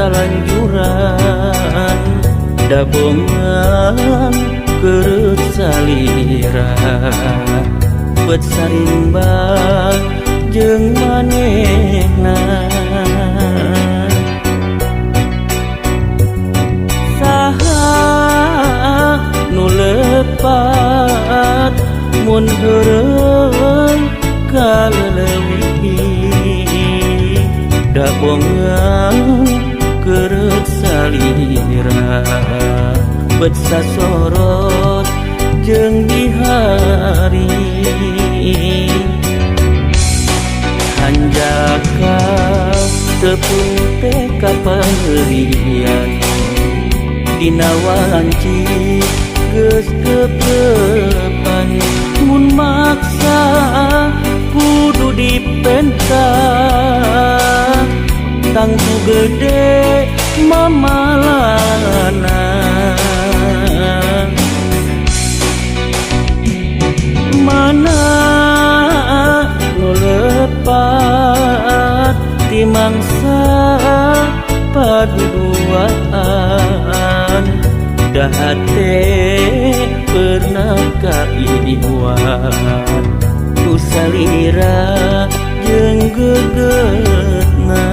talanjuran dabongan kereut salira bet sarimbang jeung manehna saha nu lepat mun heureun ka leuleui dabongan kereut salira bet sasorot jeung dihari hanjaka tepung teh kapaheurian dina wanci geus kepepan mun maksa kudu dipenta tangtu gede mamalana mana nu lepat ti mangsa paduduaan dahate pernah kaiwan ku salira jeung gegetna.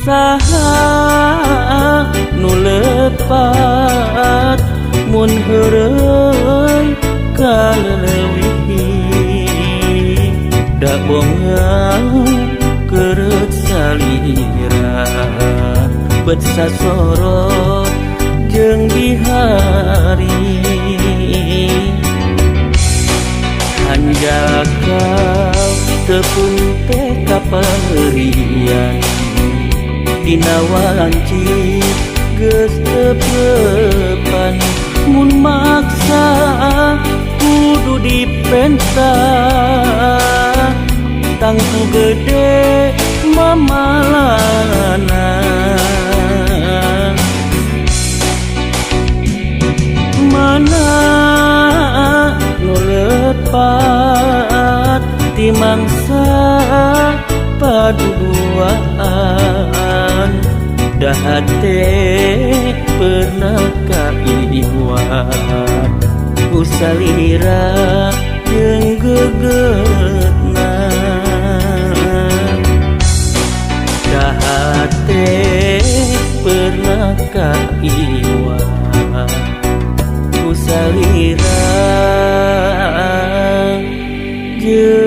Saha nu lepat mun heureun ka leuleui dabongan kereut salira bet sasorot jeung dihari hanjaka tepung teh kapaheurian dina wanci geus tepepan mun maksa kudu dipenta tangtu gede mamalana mana nu lepat ti mangsa paduduaan dahate pernah kaiwan ku salira jeung gegetna dahate pernah kaiwan ku salira jeung